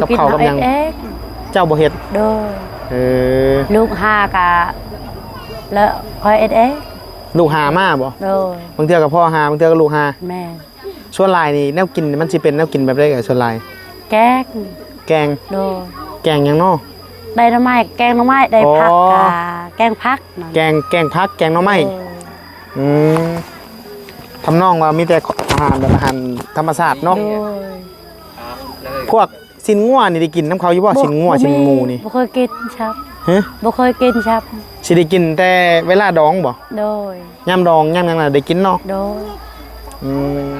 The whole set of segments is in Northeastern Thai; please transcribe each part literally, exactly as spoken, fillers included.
กับข้าวกับหยัง กินเฮ็ดเอง เจ้าบ่เฮ็ด โดย เออ ลูกหากะ แล้วค่อยเฮ็ดเอง ลูกหามาบ่ โดย บางเทื่อก็พ่อหา บางเทื่อก็ลูกหา แม่น ส่วนหลายนี่แนวกินมันสิเป็นแนวกินแบบใดเอ่ย ส่วนหลาย แกง แกง โดย แกงหยังเนาะ ได้หน่อไม้ แกงหน่อไม้ ได้ผัก อ๋อ กะแกงผักนั่น แกง แกงผัก แกงหน่อไม้ โดย อืม ทำนองว่ามีแต่อาหารแบบอาหารธรรมชาติเนาะ โดย พวกสิ้นงัวนี่ได้กินนำเขาอยู่บ่ บ่ สิ้นงัว บ่มี สิ้นหมูนี่ บ่เคยกินชับ ฮะ บ่เคยกินชับ สิได้กินแต่เวลาดองบ่ โดย ยามดองยามหยังน่ะได้กินเนาะ โดย อืม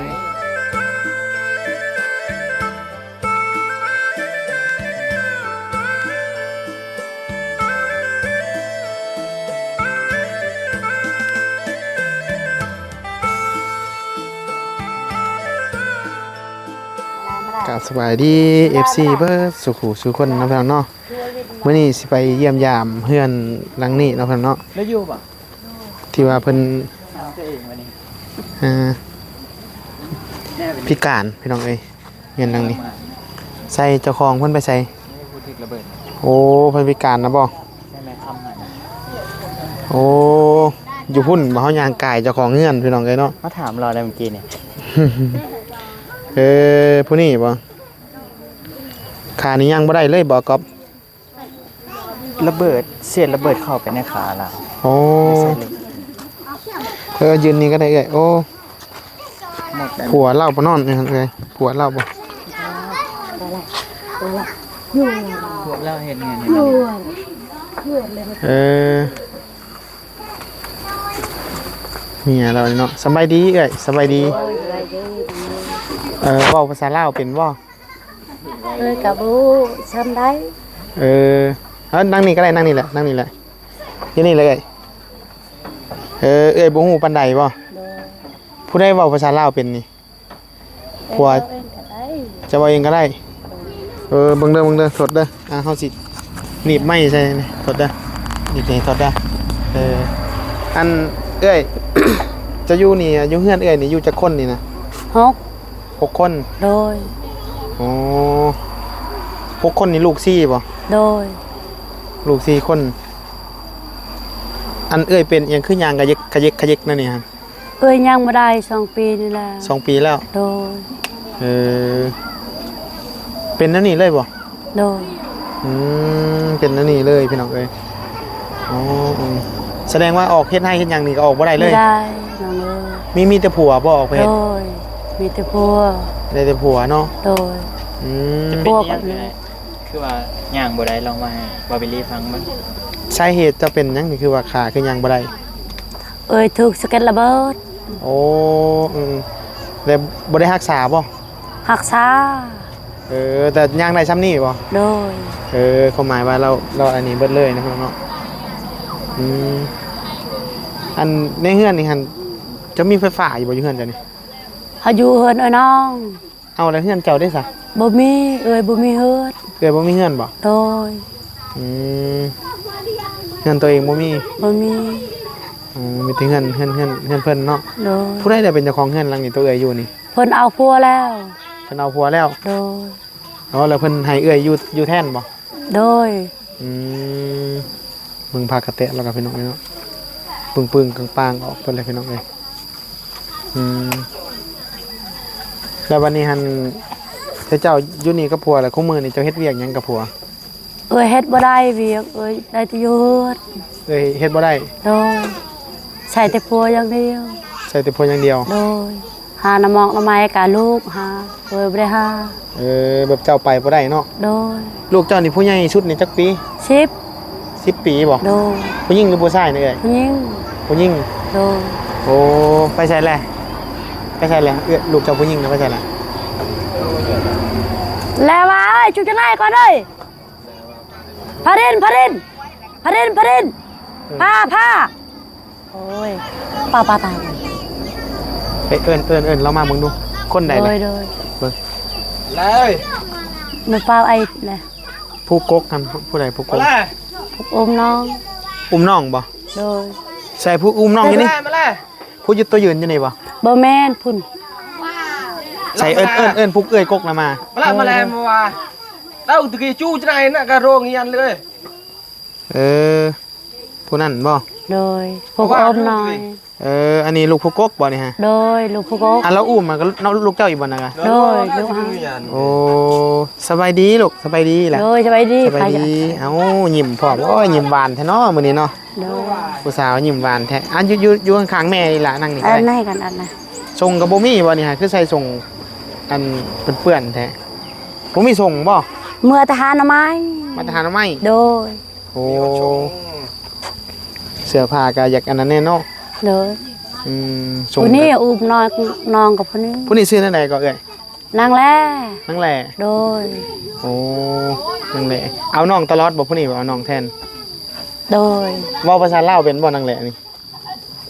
กราบสบายดี เอฟซี เบิดสู่ผู้สู่คนเนาะพี่น้องเนาะ มื้อนี้สิไปเยี่ยมยามเฮือนหลังนี้เนาะพี่น้องเนาะ แล้วอยู่บ่ ที่ว่าเพิ่น เอาตัวเองวันนี้ อ่า พิการพี่น้องเอ้ย เฮือนหลังนี้ ใส่เจ้าของเพิ่นไปใส่ นี่ผู้ถูกระเบิด โอ้ เพิ่นพิการนะบ่ ใช่ไหม คำหัน โอ้ อยู่พุ่นบ่ เฮาย่างกายเจ้าของเฮือนพี่น้องเอ้ยเนาะ มาถามเราได้เมื่อกี้เนี่ย เออ ผู้นี้บ่ ขานี่ย่างบ่ได้เลยบ่ก๊อฟ ระเบิด เศษระเบิดเข้าไปในขาเรา โอ้ ไม่ใช่เหล็ก เออ ยืนนี่ก็ได้เอ้ย โอ้ หมดแล้ว ผัวเล่าบ่นอนนี่เอ้ย ผัวเล่าบ่ พวกเราเห็นไงเนี่ย เออ เมียเราเนาะ สบายดีเอ้ย สบายดี เออ เว้าภาษาลาวเป็นบ่ เอ้ย กะบ่ฮู้ซำใด เออ เอานั่งนี่ก็ได้ นั่งนี่แหละ นั่งนี่แหละ อยู่นี่เลยเอ้ย เออ เอ้ย บ่ฮู้ปานใดบ่ โดย ผู้ใดเว้าภาษาลาวเป็นนี่ ผัว เอ้ย เว้าเองก็ได้ จะเว้าเองก็ได้ เออ เบิ่งเด้อ เบิ่งเด้อ ทดเด้อ อ่ะ เฮาสิหนีบไม้ใส่นี่ ทดเด้อ หนีบนี่ ทดเด้อ เออ อัน เอ้ย จะอยู่นี่ อยู่เฮือนเอ้ยนี่ อยู่จักคนนี่นะ หก หกคน โดย อ๋อ หกคนนี่ลูกสี่บ่ โดย ลูกสี่คน อันเอื้อยเป็นอิหยังคือย่างกะเย็กกะเย็กกะเย็กนั่นนี่ฮะ เอื้อยย่างบ่ได้สองปีนี่แหละ สองปีแล้ว โดย เออ เป็นแนวนี้เลยบ่ โดย อืม เป็นแนวนี้เลยพี่น้องเอ้ย อ๋อ อืม แสดงว่าออกเฮ็ดไร่เฮ็ดหยังนี่ก็ออกบ่ได้เลย บ่ได้น้องเอ้ย มี มีแต่ผัวบ่ออกไปเฮ็ด โดย มีแต่ผัว ได้แต่ผัวเนาะ โดย อืม ผัวกับเมีย คือว่าย่างบ่ได้ ลองว่าให้บอบบิลลี่ฟังเบิ่ง สาเหตุจะเป็นหยังนี่ คือว่าขาคือย่างบ่ได้ เอ้ย ถูกสะเก็ดระเบิด โอ้ อืม แล้วบ่ได้รักษาบ่ รักษา เออ แต่ย่างได้ส่ำนี้บ่ โดย เออ ความหมายว่าเรา เราอันนี้เบิดเลยนะพี่น้องเนาะ อืม อันในเฮือนนี่หั่น จะมีไฟฟ้าอยู่บ่ อยู่เฮือนเจ้านี่ เฮาอยู่เฮือนเอ้ยน้อง เอาแล้วเฮือนเจ้าได้ซะ บ่มี เอ้ย บ่มีเฮือน เอ้ย บ่มีเฮือนบ่ โดย อืม เฮือนตัวเองบ่มี บ่มี อืม มีแต่เฮือน เฮือน เฮือน เฮือนเพิ่นเนาะ โดย ผู้ใดล่ะเป็นเจ้าของเฮือนหลังนี้ ตัวเอ้ยอยู่นี่ เพิ่นเอาผัวแล้ว เพิ่นเอาผัวแล้ว โดย อ๋อ แล้วเพิ่นให้เอื้อยอยู่ อยู่แทนบ่ โดย อืม เบิ่งผ้ากะแตะแล้วก็พี่น้องเนาะ ปึ้งๆ ปังๆ ออกเพิ่นเลยพี่น้องเอ้ย อืม แล้วบัดนี้หั่น แต่เจ้าอยู่นี่กับผัวแล้ว คุมื้อนี้เจ้าเฮ็ดเวียกหยังกับผัว เอ้ยเฮ็ดบ่ได้เวียก เอ้ยได้แต่อยู่เฮือน เอ้ยเฮ็ดบ่ได้ โดย ใส่แต่ผัวอย่างเดียว ใส่แต่ผัวอย่างเดียว โดย หาหน่อหมอกหน่อไม้กะลูกหา เอ้ยบ่ได้หา เออ แบบเจ้าไปบ่ได้เนาะ โดย ลูกเจ้านี่ผู้ใหญ่สุดนี่จักปี สิบ สิบปีบ่ โดย ผู้หญิงหรือผู้ชายนี่เอ้ย ผู้หญิง ผู้หญิง โดย โอ้ ไปไสแหละ ไปไสแหละ เอื้อย ลูกเจ้าผู้หญิงนะ ไปไสแหละ แล้วว่า เอ้ย จุดจะไหนก่อนเอ้ย พาริน พาริน พาริน พาริน เออ พา พา โอ้ย ป้า ป้าตาย ไปเอิ้น เอิ้น เอิ้นเรามาเบิ่งดู คนใด โด ล่ะ ย โดย เบิ่ง เลย แม่ป้าไอ้นะ ผู้กกหั่น ผู้ใดผู้กก มาเลย อุ้มน้อง อุ้มน้องบ่ โดย ใส่ผู้อุ้มน้องอยู่นี่ มาเลย มาเลย ผู้อยู่ตัวยืนอยู่นี่บ่ บ่แม่นพุ้น ใส่เอิ้น เอิ้น เอิ้นผู้เอื้อยกกนะมา มาเลย มาเลย มาว่า Tao tiki chu chrai na ka rong yan le. เออ ผู้นั้นบ่ โดย ผู้กกน้อย เออ อันนี้ลูกผู้กกบ่นี่ฮะ โดย ลูกผู้กก อ่ะ แล้วอุ้มมาก็ลูกเจ้าอีกบ่นะกะ โดย ลูกเฮา โอ้ สบายดีลูก สบายดีล่ะ โดย สบายดี สบายดี ค่ะ เอ้า ยิ้มพร้อม โอ้ย ยิ้มหวานแท้เนาะมื้อนี้เนาะ โดย ผู้สาวยิ้มหวานแท้ อ่ะ อยู่ อยู่ อยู่ข้างๆแม่นี่ล่ะ นั่งนี่ก็ได้ อันไหนกัน อันไหน ส่งก็บ่มีบ่นี่ฮะ คือใส่ส่ง อันเปื้อนๆแท้ บ่มีส่งบ่ เมื่อทหารเอาไม้ มาทหารเอาไม้ โดย โอ้ เสื้อผ้าก็อยากอันนั้นแน่เนาะ โดย อืม ส่ง ผู้นี้ ก็ อุ้มน้อง น้องกับผู้นี้ ผู้นี้ชื่อแนวใดก็เอ้ย นางแล่ นางแล่ โดย โอ้ นางแล่ เอาน้องตลอดบ่ผู้นี้บ่ เอาน้องแทน โดย เว้าภาษาลาวเป็นบ่นางแล่นี่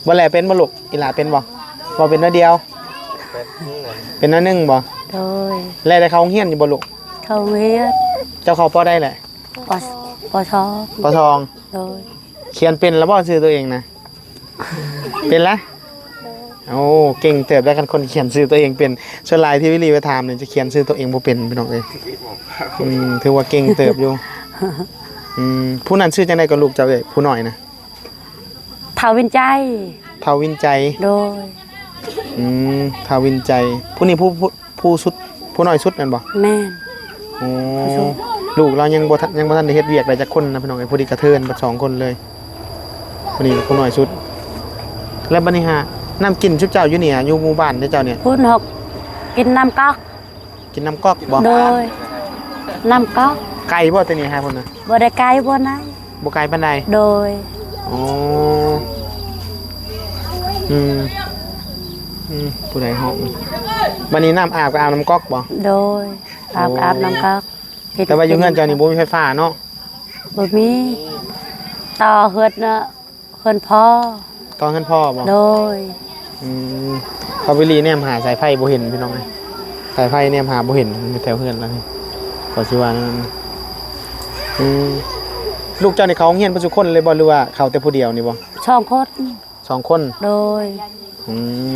บ่แล่เป็นบ่ลูก อีหล่าเป็นบ่ บ่เป็นน้อยเดียว เป็นน้อยหนึ่งบ่ โดย แล่ได้เข้าโรงเรียนอยู่บ่ลูก เข้าโรงเรียน เจ้าเข้า ป.ใดแหละ ป.ป.สอง ป.สอง โดย เขียนเป็นแล้วบ่ชื่อตัวเองนะ เป็นละ โอ้ เก่งเติบได้คันคนเขียนชื่อตัวเองเป็น ส่วนหลายที่วิลลี่ไปถามเนี่ยจะเขียนชื่อตัวเองบ่เป็นพี่น้องเอ้ย อืม ถือว่าเก่งเติบอยู่ อืม ผู้นั้นชื่อจังได๋ก็ลูกเจ้าเอ้ย ผู้น้อยนะ ท้าววินใจ ท้าววินใจ โดย อืม ท้าววินใจ ผู้นี้ผู้ ผู้ ผู้สุด ผู้น้อยสุดนั่นบ่ แม่น โอ้ ผู้สุด ลูกเรายังบ่ทัน ยังบ่ทันได้เฮ็ดเวียกได้จักคนนะพี่น้องเอ้ย พอดีกระเทินเบิดสองคนเลย ผู้นี้ผู้น้อยสุด แล้วบัดนี้ฮะ น้ำกินชุบเจ้าอยู่นี่ฮะ อยู่หมู่บ้านเด้อเจ้าเนี่ย พุ้นหก กินน้ำก๊อก กินน้ำก๊อกบ่ โดย น้ำก๊อก ไกลบ่แต่นี่ฮะพุ้นนะ บ่ได้ไกลบ่ไหน บ่ไกลปานใด โดย อ๋อ อืม อืม ผู้ใดฮ้อง บัดนี้น้ำอาบก็อาบน้ำก๊อกบ่ โดย อาบ โอ้ อาบน้ำก๊อก แต่ว่าอยู่เฮือนเจ้านี่บ่มีไฟฟ้าเนาะ บ่มี ต่อเฮือนเนาะ เฮือนพ่อ ต่อเฮือนพ่อบ่ โดย อืม พอวิลลี่แนมหาสายไฟบ่เห็นพี่น้องเอ้ย สายไฟแนมหาบ่เห็น อยู่แถวเฮือนแล้วนี่ ก็สิว่านั่น อืม ลูกเจ้านี่เข้าโรงเรียนเบิดซุคนเลยบ่ หรือว่าเข้าแต่ผู้เดียวนี่บ่ สองคน สองคน โดย อืม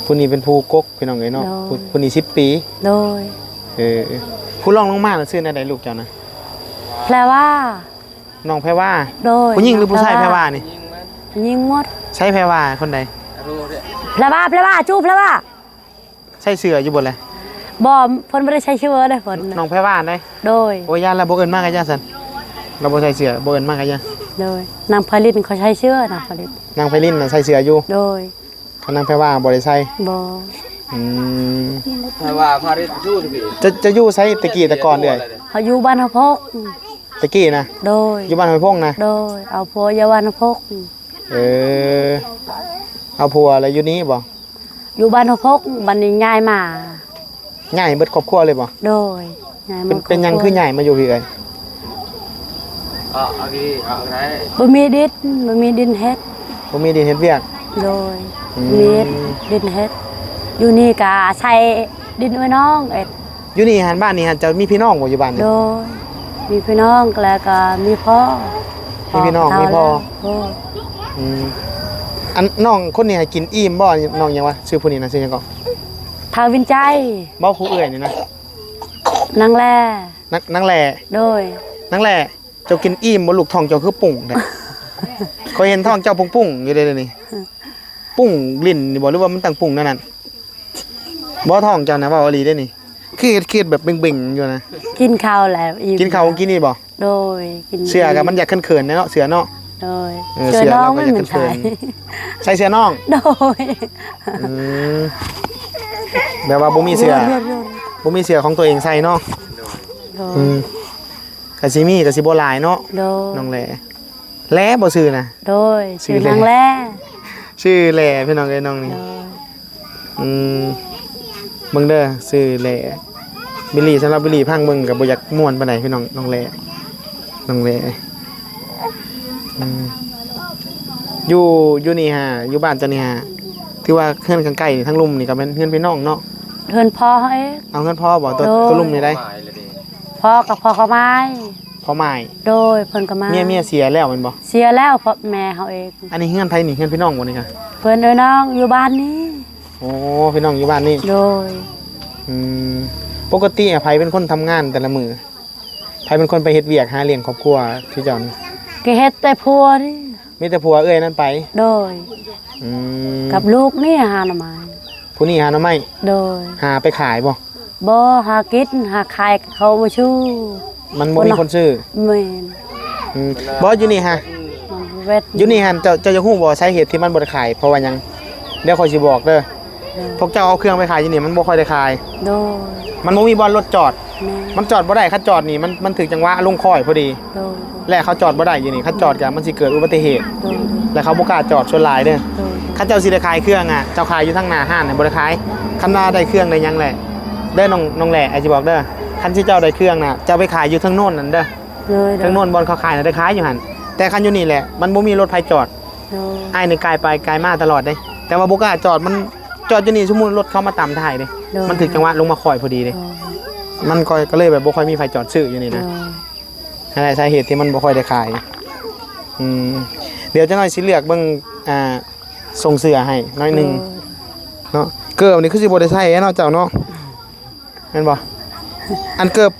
ผู้นี้เป็นผู้กกพี่น้องเอ้ยเนาะ โดย ผู้ ผู้นี้สิบปี โดย เออ ผู้รองลงมาน่ะชื่อแนวใดลูกเจ้านะ แพรว่า น้องแพรว่า โดย ผู้หญิงหรือผู้ชาย แพรว่า แพรว่านี่ ยิงหมด ใช่แพรว่าคนใด แพรว่า แพรว่า จู้แพรว่า ใส่เสื้ออยู่บ่แหละ บ่ เพิ่นบ่ได้ใส่เสื้อเด้เพิ่น น้องแพรว่าเด้ โดย โอ้ย ย่านแล้วบ่เอิ้นมากะย่าซั่น เราบ่ใส่เสื้อ บ่เอิ้นมากะย่า โดย นางไพลินเขาใส่เสื้อ นางไพลิน นางไพลินน่ะใส่เสื้ออยู่ โดย คันนางแพรว่าบ่ได้ใส่ บ่ อืม แพรว่าพาริสอยู่ที่พี่ จะ จะอยู่ไสตะกี้แต่ก่อนเด้อ เขาอยู่บ้านห้วยพก ตะกี้นะ โดย อยู่บ้านห้วยพงนะ โดย เอาผัวอยู่บ้านห้วยพก เออ เอาผัวแล้วอยู่นี่บ่ อยู่บ้านห้วยพก บัดนี้ย้ายมา ย้ายเบิดครอบครัวเลยบ่ โดย ย้ายมา เป็น เป็นหยัง ครอบครัว คือย้ายมาอยู่พี่เอ้ย เอา เอาดี เอาได้ บ่มีดิน บ่มีดินเฮ็ด บ่มีดินเฮ็ดเวียก โดย อืม มีดินเฮ็ด อยู่นี่ก็อาศัยดินเอื้อยน้องเอ็ด อยู่นี่หั้น บ้านนี่หั้น เจ้ามีพี่น้องบ่อยู่บ้านนี่ โดย มีพี่น้องแล้วก็มีพ่อ มีพี่น้อง พ่อ มีพ่อ เฒ่าแล้ว โอ้ อืม อันน้องคนนี้ให้กินอิ่มบ่ น้องหยังวะ ชื่อผู้นี้นะ ชื่อหยังเกาะ ท้าววินใจ บ่ ผู้เอื้อยนี่นะ นางแล่ นาง นางแล่ โดย นางแล่ เจ้ากินอิ่มบ่ลูก ท้องเจ้าคือปุ้งแท้ ข้อยเห็นท้องเจ้าปุ้งๆอยู่เด้เดี๋ยวนี้ ปุ้งลิ้นนี่บ่ หรือว่ามันตั้งปุ้งแนวนั้น บ่ ท้องเจ้านะ เว้าอีหลีเด้นี่ คือเฮ็ด คือเฮ็ดแบบเบ่งๆอยู่นะ กินข้าวแล้วอิ่ม กินข้าวกินนี่บ่ โดย กิน เสื้อก็มันอยากเขินๆแน่เนาะ เสื้อเนาะ โดย เออ เสื้อ เสื้อน้อง เราก็อยาก มัน เขินๆ ใส่เสื้อน้อง โดย อืม แบบว่าบ่มีเสื้อ บ่มีเสื้อของตัวเองใส่เนาะ โดย อืม ก็สิมีก็สิบ่หลายเนาะ โดย น้องแหล่ แหล่บ่ชื่อนะ โดย ชื่อ ชื่อนางแหล่ แหล่ ชื่อแหล่พี่น้องเอ้ย น้องนี่ โดย อืม เบิ่งเด้อ ชื่อแหล่ บิลลี่ สำหรับบิลลี่พังเบิ่งก็บ่อยากม่วนปานใดพี่น้อง น้องแหล่ น้องแหล่ อืม อยู่ อยู่นี่ฮะ อยู่บ้านเจ้านี่ฮะ ถือว่าเฮือนข้างใกล้นี่ ทางลุ่มนี่ก็แม่นเฮือนพี่น้องเนาะ เฮือนพ่อเขาเอง เอาเฮือนพ่อบ่ ตัว โดย ตัวลุ่มนี่ได้ พ่อกับพ่อเขาไม้ พ่อไม้ โดย เพิ่นก็มา เมีย เมียเสียแล้วแม่นบ่ เสียแล้ว พ่อแม่เขาเอง อันนี้เฮือนไผนี่ เฮือนพี่น้องบ่นี่คะ เพิ่นเอ้ยน้องอยู่บ้านนี้ โอ้ พี่น้องอยู่บ้านนี่ โดย อืม ปกติอะ ไผเป็นคนทำงานแต่ละมื้อ ไผเป็นคนไปเฮ็ดเวียกหาเลี้ยงครอบครัวคือเจ้านี่ ก็เฮ็ดแต่ผัวนี่ มีแต่ผัวเอื้อยนั่นไป โดย อืม กับลูกนี่หาหน่อไม้ ผู้นี้หาหน่อไม้ โดย หาไปขายบ่ บ่ หากิน หาขายเขาบ่ซื้อ มันบ่มีคนซื้อ แม่น อืม บ่ อยู่นี่ฮะ มันเว็ด อยู่นี่หั่น เจ้า เจ้าอยากฮู้บ่สาเหตุที่มันบ่ได้ขาย เพราะว่าหยัง เดี๋ยวข้อยสิบอกเด้อ โดย พวกเจ้าเอาเครื่องไปขายอยู่นี่มันบ่ค่อยได้ขาย โดย มันบ่มีบ่อนรถจอด แม่น มันจอดบ่ได้ คันจอดนี่มัน มันถืกจังหวะลงค้อยพอดี โดย และเขาจอดบ่ได้อยู่นี่ คันจอดก็มันสิเกิดอุบัติเหตุ โดย และเขาบ่กล้าจอดส่วนหลายเด้อ โดย คันเจ้าสิได้ขายเครื่องอะ เจ้าขายอยู่ทางหน้าห้านน่ะบ่ได้ขาย คันว่าได้เครื่องได้หยังแหละ เด้อน้อง น้องแหล่ อ้ายสิบอกเด้อ คันสิเจ้าได้เครื่องน่ะ เจ้าไปขายอยู่ทางโน้นนั่นเด้อ โดย โดย ทางโน้นบ่อนเขาขายน่ะได้ขายอยู่หั่น แต่คันอยู่นี่แหละ มันบ่มีรถไผจอด โดย อ้ายนี่กายไปกายมาตลอดเด้ แต่ว่าบ่กล้าจอด มันจอดอยู่นี่ สมมุติรถเขามาตามท้ายเด้ โดย มันถืกจังหวะลงมาค้อยพอดีเด้ โดย มันก็ ก็เลยแบบบ่ค่อยมีไผจอดซื้ออยู่นี่นะ โดย นั่นแหละสาเหตุที่มันบ่ค่อยได้ขาย อืม เดี๋ยวจักหน่อยสิเลือกเบิ่ง อ่า ส่งเสื้อให้หน่อยหนึ่ง โดย เนาะ เกิบนี่คือสิบ่ได้ใส่เนาะเจ้าเนาะ แม่นบ่ อันเกิบ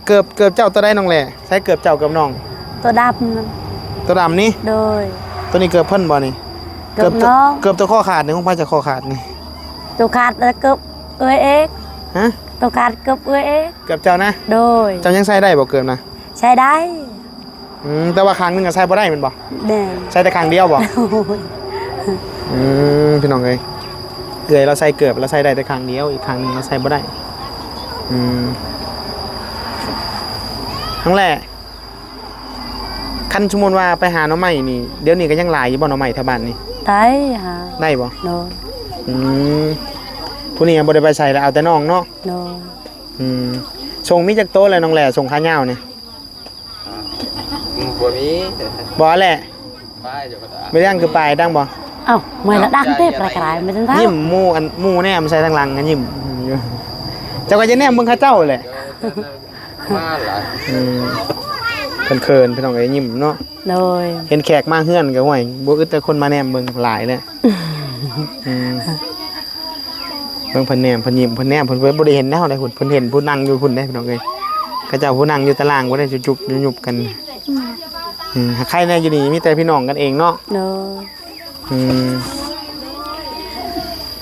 เกิบ เกิบเจ้าตัวใดน้องแหล่ ใส่เกิบเจ้าเกิบน้อง ตัวดำนั่น ตัวดำนี่ โดย ตัวนี้เกิบเพิ่นบ่นี่ เกิบน้อง เกิบตัวข้อขาดนี่ ของไผจะข้อขาดนี่ ตัวขาดแล้วเกิบเอื้อยเอง ฮะ ตัวขาดเกิบเอื้อยเอง เกิบเจ้านะ โดย เจ้ายังใส่ได้บ่เกิบนะ ใส่ได้ อืม แต่ว่าข้างหนึ่งก็ใส่บ่ได้แม่นบ่ แม่น ใส่แต่ข้างเดียวบ่ โอ้ย อืม พี่น้องเอ้ย เอื้อยเราใส่เกิบ เราใส่ได้แต่ข้างเดียว อีกข้างหนึ่งเราใส่บ่ได้ อืม ทั้งแหละ คันสมมุติว่าไปหาหน่อไม้นี่ เดี๋ยวนี้ก็ยังหลายอยู่บ่หน่อไม้แถวบ้านนี่ ได้หา ได้บ่ โดย อืม ผู้นี้ยังบ่ได้ไปใส่แล้ว เอาแต่น้องเนาะ โดย อืม ส่งมีจักโตแล้วน้องแหล่ ส่งขายาวนี่ อืม บ่มี บ่แหละ ป้ายเดี๋ยวก็ได้ ไม่เรื่องคือป้ายดังบ่ เอ้า ไม่ละดังเด้ ปลายกระไรไม่ต้องเท่า ยิ้มหมู่อัน หมู่แนมใส่ทางหลังนะ ยิ้มอยู่ เจ้าก็จะแนมเบิ่งเขาเจ้าแหละ เดี๋ยวจะมาหลาย อืม เขินๆ พี่น้องเอ้ย ยิ้มเนาะ โดย เห็นแขกมาเฮือนก็ ห่วย บ่อึดแต่คนมาแนมเบิ่งหลายเลย อืม เบิ่งเพิ่นแนม เพิ่นยิ้ม เพิ่นแนม เพิ่นบ่ได้เห็นแนวใด เพิ่น เพิ่นเห็นผู้นั่งอยู่พุ้นเด้ พี่น้องเอ้ย เขาเจ้าผู้นั่งอยู่ตารางพุ้นเด้ จุบๆ ยุบๆ กัน อืม ใครแน่อยู่นี่ มีแต่พี่น้องกันเองเนาะ โดย อืม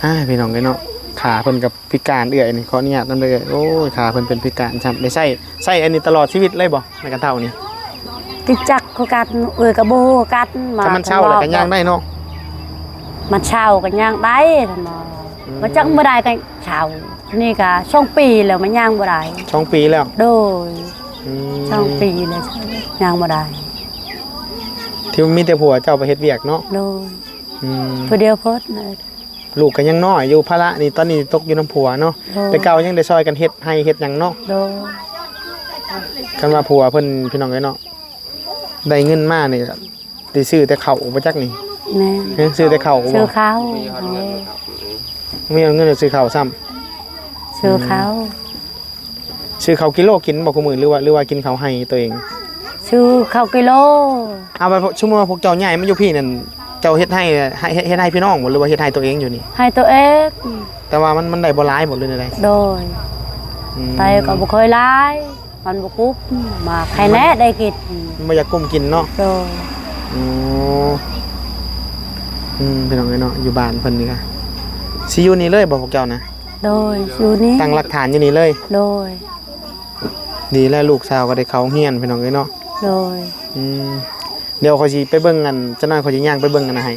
อ่า พี่น้องเอ้ยเนาะ ขาเพิ่นก็พิการเอื้อยนี่ ขออนุญาตนำเด้อ โอ้ย ขาเพิ่นเป็นพิการซ้ำ ได้ใช้ ใช้อันนี้ตลอดชีวิตเลยบ่ ไม้กระเต๊านี่ ติดจักรคือกัน เอื้อยก็บ่ฮู้คือกัน มา ถ้ามันเซาแล้วก็ย่างได้เนาะ มันเซาก็ย่างได้ ท่านหมอ อืม มาจักเมื่อใดก็เซา นี่ก็สองปีแล้วมันย่างบ่ได้ สองปีแล้ว โดย อืม สองปีแล้วย่างบ่ได้ ที่มีแต่ผัวเจ้าไปเฮ็ดเวียกเนาะ โดย อืม ผู้เดียวเพิ่นน่ะ ลูกก็ยังน้อยอยู่ ภาระนี่ตอนนี้ตกอยู่นำผัวเนาะ โดย แต่เก่ายังได้ซอยกันเฮ็ดไร่เฮ็ดหยังเนาะ โดย คันว่าผัวเพิ่น พี่น้องเอ้ยเนาะ ได้เงินมานี่ สิซื้อแต่ข้าวบ่จักนี่ แม่น เอ้ย ซื้อแต่ข้าวบ่ ซื้อข้าว มีเงินครับ มีเงินซื้อข้าวซ้ำ ซื้อข้าว อืม ซื้อข้าวกิโลกินบ่คุมื้อ หรือว่า หรือว่ากินข้าวไร่ตัวเอง ซื้อข้าวกิโล เอาไป สมมุติว่าพวกเจ้าย้ายมาอยู่พี้นั่น เจ้าเฮ็ดไร่ ให้ เฮ็ดไร่พี่น้องบ่ หรือว่าเฮ็ดไร่ตัวเองอยู่นี่ ไร่ตัวเอง แต่ว่ามัน มันได้บ่หลายบ่ หรือแนวใด โดย อืม แต่ก็บ่ค่อยหลาย มันบ่กุ้ม มาแค่แน่ได้กิน มันบ่อยากกุ้มกินเนาะ โดย อืม อืม พี่น้องเอ้ยเนาะ อยู่บ้านเพิ่นนี่ค่ะ สิอยู่นี่เลยบ่พวกเจ้านะ โดย อยู่นี่ ตั้งหลักฐานอยู่นี่เลย โดย ดีแล้วลูกสาวก็ได้เข้าโรงเรียนพี่น้องเอ้ยเนาะ โดย อืม เดี๋ยวข้อยสิไปเบิ่งอัน จักหน่อยข้อยสิย่างไปเบิ่งอันนั้นให้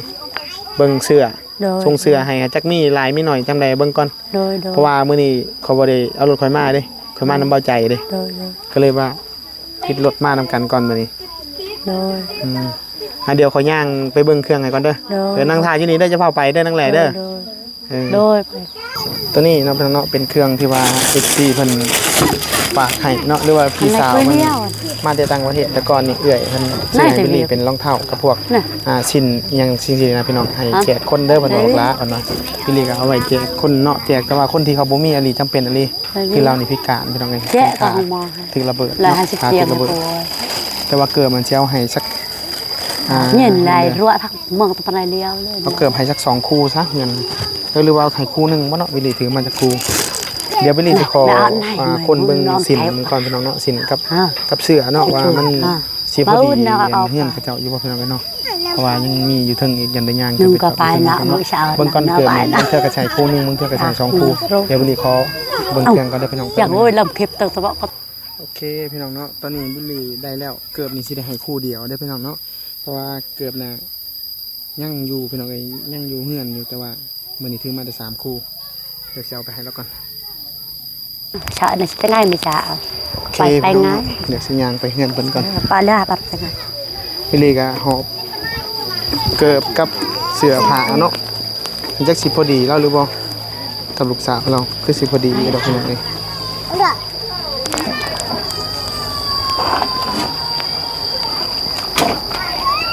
เบิ่งเสื้อ โดย ส่งเสื้อให้ จักมีหลายมีน้อยจำใดเบิ่งก่อน โดย โดย เพราะว่ามื้อนี้ข้อยบ่ได้เอารถข้อยมาเด้ ข้อยมานำเบาใจเด้ โดย โดย ก็เลยว่า ติดรถมานำกันก่อนมื้อนี้ โดย อืม อ่ะ เดี๋ยวขอย่างไปเบิ่งเครื่องให้ก่อนเด้อ โดย เดี๋ยวนั่งถ่ายอยู่นี่เด้อ จะพาไปเด้อ นางแหล่เด้อ โดย โดย เออ โดย ไป ตัวนี้เนาะ พี่น้องเนาะ เป็นเครื่องที่ว่า เอฟซี เพิ่นฝากให้เนาะ หรือว่าพี่สาวเพิ่น อันนั้นคือเดียว มาแต่ต่างประเทศ แต่ก่อนนี่เอื้อยเพิ่นซื้อให้ ไหน บิลลี่เป็นรองเท้ากับพวก น่ะ อ่า ชิ้นอิหยังชิ้นสินะพี่น้อง ให้ ฮะ แขกคนเด้อ เพิ่นบอกหลาเพิ่นว่า บิลลี่ก็เอาไว้แจกคนเนาะ แจกแต่ว่าคนที่เขาบ่มีอีหลี จำเป็นอีหลี คือลาวนี่พิการพี่น้องเอ้ย แกะ พิการ เอาของหมอให้ ถืกระเบิด แล้ว เนาะ ให้สิ ขา เตียง ถืกระเบิด ให้ผัว แต่ว่าเกิบมันสิเอาให้สัก อ่า เงินหลาย เงิน รั้วทั้งเมืองตะปานใดเดียวเลย เอาเกิบให้สักสองคู่ซะ เงิน เออ หรือว่าเอาให้คู่หนึ่งบ่เนาะ วิลลี่ถือมาจักคู่ เดี๋ยวบิลลี่สิขอ แล้วเอาไหน อ่า มา คนเบิ่ง เบิ่งน้อง สิน แถว มันก่อนพี่น้องเนาะ สินกับ ฮะ กับเสื้อเนาะ ว่ามัน ฮะ สิพอดี มาเอา เฮือนเขาเจ้าอยู่บ่พี่น้องเนาะ เพราะว่ายังมีอยู่เทิงอีก ยันได้ย่าง นึ่ง ขึ้นไป ก็ไป เนาะ เนาะ มื้อเช้า เบิ่งก่อน เนาะ เกือบ ไป บางเทื่อก็ใส่คู่หนึ่ง บางเทื่อก็ใส่สองคู่ เอ้า เดี๋ยวบิลลี่ขอเบิ่งเครื่องก่อนเด้อพี่น้อง อยาก แป๊บนึง โอ้ย ลำเพ็บตั้งแต่ว่า โอเคพี่น้องเนาะ ตอนนี้บิลลี่ได้แล้ว เกือบนี่สิได้ให้คู่เดียวเด้อพี่น้องเนาะ เพราะว่าเกือบน่ะยังอยู่พี่น้องเอ้ย ยังอยู่เฮือนอยู่ แต่ว่ามื้อนี้ถือมาแต่สามคู่ เดี๋ยวสิเอาไปให้แล้วก่อน เช้าน่ะสิไปไงมื้อเช้า โอเค ไป ไป พี่น้อง ไง เนาะ เดี๋ยวสิย่างไปเฮือนเพิ่นก่อน เออ ไปแล้ว ไป ไปไง บิลลี่ก็หอบเกือบกับเสื้อผ้าเนาะ จักสิพอดีแล้วหรือบ่ กับลูกสาวเรา คือสิพอดีอยู่ดอกพี่น้องเอ้ย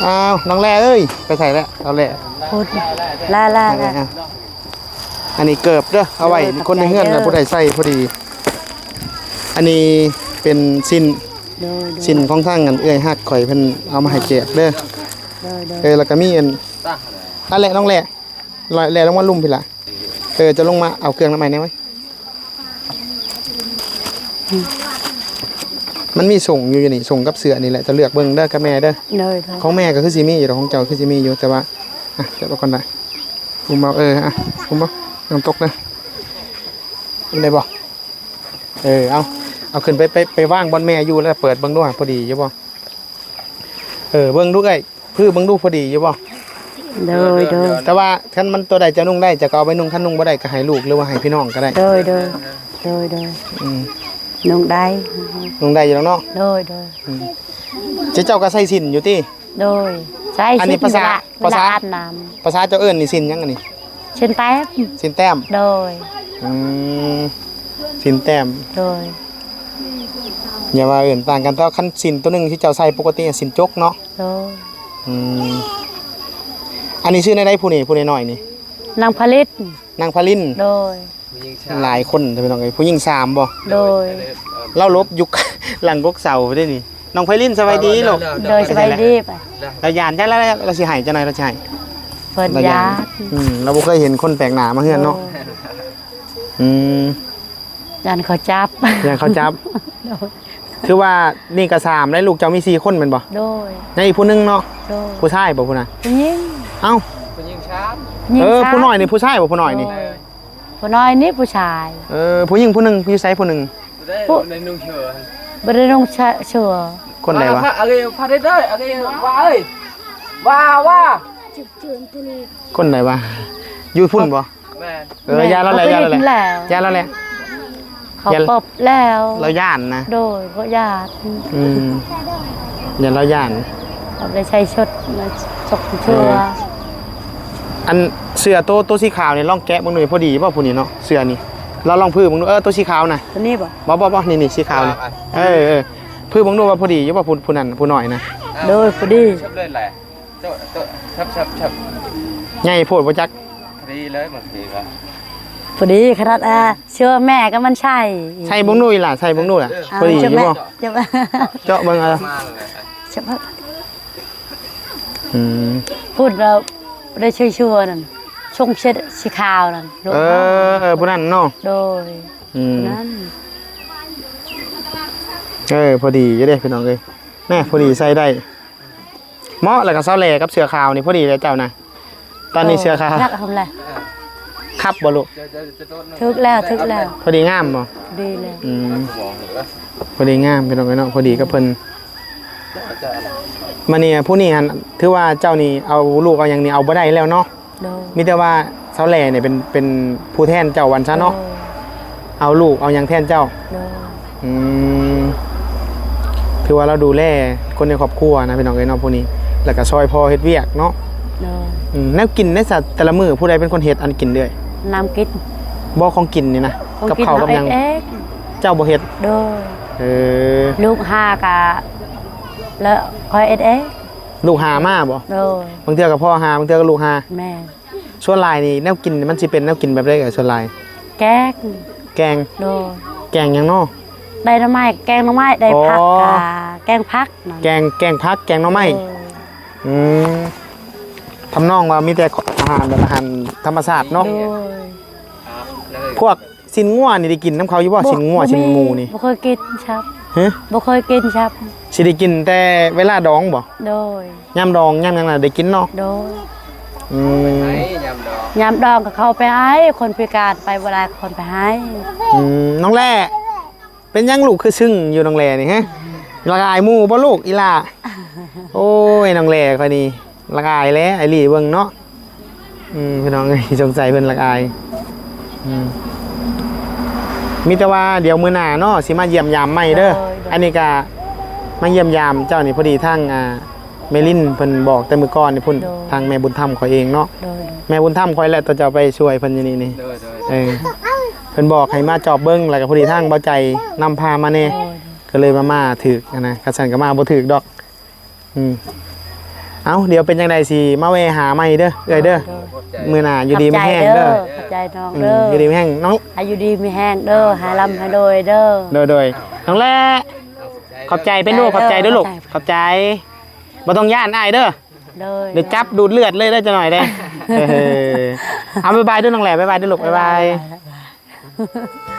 อ้าว น้องแร่เอ้ย ไปใส่แล้ว เอาแร่ พูด ลา ลา ลา อ่ะ อันนี้เกิบเด้อ เอาไว้ เออ คนในเฮือน ขอบใจเด้อ ผู้ใดใส่พอดี อันนี้เป็นสิ้น โดย โดย สิ้นของทางอันเอื้อยฮักข่อยเพิ่นเอามาให้แจกเด้อ โดย โดย เออ แล้วก็มีอัน นั่นแหละน้องแร่ ลอยแร่ลงมาลุ่มพี่ละ เออ จะลงมาเอาเครื่องน้ำมันนี่ไว้ มันมีส่งอยู่นี่ ส่งกับเสื้อนี่แหละ จะเลือกเบิ่งเด้อกับแม่เด้อ โดย โดย ของแม่ก็คือสิมีอยู่ดอก ของเจ้าคือสิมีอยู่ แต่ว่า อ่ะ จับเอาก่อนได้ อุ้มเอา เออ อ่ะ อุ้มเอา น้ำตกเด้อ อุ้มได้บ่ เออ เอา เอาขึ้นไป ไป ไปวางบนแม่อยู่แล้วเปิดเบิ่งดู พอดีอยู่บ่ เออ เบิ่งดูเอ้ย พื้อเบิ่งดูพอดีอยู่บ่ โดย โดย แต่ว่าคันมันตัวใดจะนุ่งได้ จะก็เอาไปนุ่ง คันนุ่งบ่ได้ก็ให้ลูกหรือว่าให้พี่น้องก็ได้ โดย โดย โดย โดย อืม นุ่งได้ นุ่งได้อยู่แล้วเนาะ โดย โดย อืม เจ้า เจ้าก็ใส่สิ้นอยู่ติ โดย ใส่ อันนี้ สิ้น ภาษา เวลา ภาษา เวลาอาบน้ำ ภาษาเจ้าเอิ้นนี่สิ้นหยังอันนี้ สิ้นแต้ม สิ้นแต้ม โดย อืม สิ้นแต้ม โดย อย่าว่าเอิ้นต่างกัน แต่ว่าคันสิ้นตัวหนึ่งที่เจ้าใส่ปกติอะ สิ้นจกเนาะ โดย อืม อันนี้ชื่อในใดผู้นี้ ผู้น้อยๆนี่ นางผลิต นางผลิน โดย ผู้หญิงสาม หลายคนเด้อพี่น้องเอ้ย ผู้หญิงสามบ่ โดย เราหลบอยู่หลังกกเสาเด้นี่ น้องไพลิน สบายดีลูก โดย สบายดีไป เราย่านจ้ะ แล้ว แล้ว เราสิให้จังได๋ เราสิให้ เพิ่น เราย่าน ย่าน อืม เราบ่เคยเห็นคนแปลกหน้ามาเฮือนเนาะ โดย อืม ย่านเขาจับ ย่านเขาจับ โดย คือว่านี่ก็สามแล้ว ลูกเจ้ามีสี่คนแม่นบ่ โดย ยังอีกผู้หนึ่งเนาะ โดย ผู้ชายบ่ผู้น่ะ ผู้หญิง เอ้า ผู้หญิงสาม ผู้หญิง เออ สาม ผู้น้อยนี่ผู้ชายบ่ ผู้น้อยนี่ โดย ผู้น้อยนี่ผู้ชาย เออ ผู้หญิงผู้หนึ่งอยู่ไสผู้หนึ่ง ผู้ บ่ได้นุ่งเสื้อ บ่ได้นุ่งเสื้อ คนใดวะ ว่า อะไร พาได้เด้อ อะไร ว่าเอ้ย ว่า ว่า คนใดวะ อยู่พุ่นบ่ แม่น เออ แม่น ย่าแล้วแหละ เขา ย่าแล้วแหละ เห็นแล้ว ย่าแล้วแหละ เขา ย่า ปบแล้ว เราย่านนะ โดย เขาย่าน อืม ย่าน เราย่าน เขาได้ใส่ชุดมาจกชั่ว เออ อันเสื้อโต โตสีขาวนี่ลองแกะเบิ่งดู พอดีบ่ผู้นี้เนาะ เสื้อนี่ เราลองพื้อเบิ่งดู เออ โตสีขาวนะ ตัวนี้บ่ บ่ บ่ บ่ นี่ นี่ สีขาวนี่ อ่า อ่า เออ เออ พื้อเบิ่งดูว่าพอดีอยู่บ่ผู้ ผู้นั้น ผู้น้อยนะ โดย พอดี ชับเลยแหละ โตะ โตะ ชับ ชับ ชับ ใหญ่โพดบ่จัก พอดีเลยบางทีก็ พอดีขนาด อ่า เสื้อแม่ก็มันใส่ ใส่เบิ่งดูอีหล่ะ ใส่เบิ่งดูล่ะ เออ พอดีอยู่บ่ เจาะแม่ เจาะเบิ่งเอา มาเลย เจาะแม่ อืม พูดเราได้ช่วยๆนั่น ชงเช็ดสีขาวนั่น เออ เออ ผู้นั้นเนาะ โดย อืม นั่น เออ พอดีอยู่เด้พี่น้องเอ้ย แน่ พอดีใส่ได้ เหมาะแล้วกับสาวแหล่กับเสื้อขาวนี่พอดีเลยเจ้านะ ตอนนี้เสื้อขาว เออ คักเอาเลย คับบ่ลูก ถึกแล้ว ถึกแล้ว พอดีงามบ่ ดีเลย อืม พอดีงามพี่น้องเอ้ยเนาะ พอดีกับเพิ่น มาเนี่ยผู้นี้หั่น ถือว่าเจ้านี่เอาลูกเอาหยังนี่เอาบ่ได้แล้วเนาะ โดย มีแต่ว่าสาวแหล่เนี่ยเป็น เป็นผู้แทนเจ้าวันซะเนาะ โดย เอาลูกเอาหยังแทนเจ้า โดย อืม ถือว่าเราดูแลคนในครอบครัวนะพี่น้องเอ้ยเนาะ ผู้นี้ แล้วก็ซอยพ่อเฮ็ดเวียกเนาะ โดย อืม แนวกินในสัตว์แต่ละมื้อผู้ใดเป็นคนเฮ็ดอันกินเด้อย น้ำกิน บ่ ของกินนี่นะ ของ กับข้าวกับหยัง เฮ็ดเอง เจ้าบ่เฮ็ด โดย เออ ลูกหากะ แล้วค่อยเฮ็ดเอง ลูกหามาบ่ โดย บางเทื่อก็พ่อหา บางเทื่อก็ลูกหา แม่น ส่วนหลายนี่แนวกินมันสิเป็นแนวกินแบบใดเอ่ยส่วนหลาย แกง แกง โดย แกงหยังเนาะ ได้หน่อไม้ แกงหน่อไม้ ได้ผัก อ๋อ กะแกงผักนั่น แกง แกงผัก แกงหน่อไม้ โดย อืม ทำนองว่ามีแต่อาหารแบบอาหารธรรมชาติเนาะ โดย พวก สินงัวนี่ได้กินนำเขาอยู่บ่ บ่ สินงัว บ่มี สินหมูนี่ บ่เคยกินชับ ฮะ บ่เคยกินชับ สิได้กินแต่เวลาดองบ่ โดย ยามดองยามหยังน่ะได้กินเนาะ โดย อืม ยามดอง ยามดองก็เขาไปให้ คนพิการไปบ่ได้ คนไปให้ อืม น้องแร่ เป็นหยังลูกคือซึ่งอยู่น้องแร่นี่ฮะ ละอายหมู่บ่ลูกอีหล่า โอ้ย น้องแร่ข้อยนี่ ละอายแล้ว ไอ้หลีเบิ่งเนาะ อืม พี่น้องเอ้ย สงสัยเพิ่นละอาย อืม มีแต่ว่าเดี๋ยวมื้อหน้าเนาะ สิมาเยี่ยมยามใหม่เด้อ โดย โดย อันนี้ก็มาเยี่ยมยามเจ้านี่ พอดีทาง อ่า แม่ลินเพิ่นบอกแต่มื้อก่อนนี่พุ้น โดย ทางแม่บุญธรรมข้อยเองเนาะ โดย โดย แม่บุญธรรมข้อยแหละ ตัวเจ้าไปช่วยเพิ่นอยู่นี่นี่ โดย โดย เออ เพิ่นบอกให้มาจอบเบิ่ง แล้วก็พอดีทางเบาใจนำพามาแน่ โดย โดย ก็เลยมา มาถืกหั้นนะ คันซั่นก็มาบ่ถืกดอก อืม เอ้า เดี๋ยวเป็นจั่งใดสิมาแวะหาใหม่เด้อ เอื้อยเด้อ โดย มื้อหน้าอยู่ดีมีแฮงเด้อ ขอบใจเด้อ ขอบใจน้อง อืม เด้อ อยู่ดีมีแฮงน้อง ให้อยู่ดีมีแฮงเด้อ ให้ร่ำให้รวยเด้อ โดย โดย น้องแร่ ขอบใจเป็นลูก ขอบใจเด้อลูก ขอบใจ บ่ต้องย้านอ้ายเด้อ โดย เดี๋ยวจับดูดเลือดเลยเด้อจักหน่อยเด้อ เออ เอาบ๊ายบายเด้อน้องแร่ บ๊ายบายเด้อลูก บ๊ายบาย บ๊ายบาย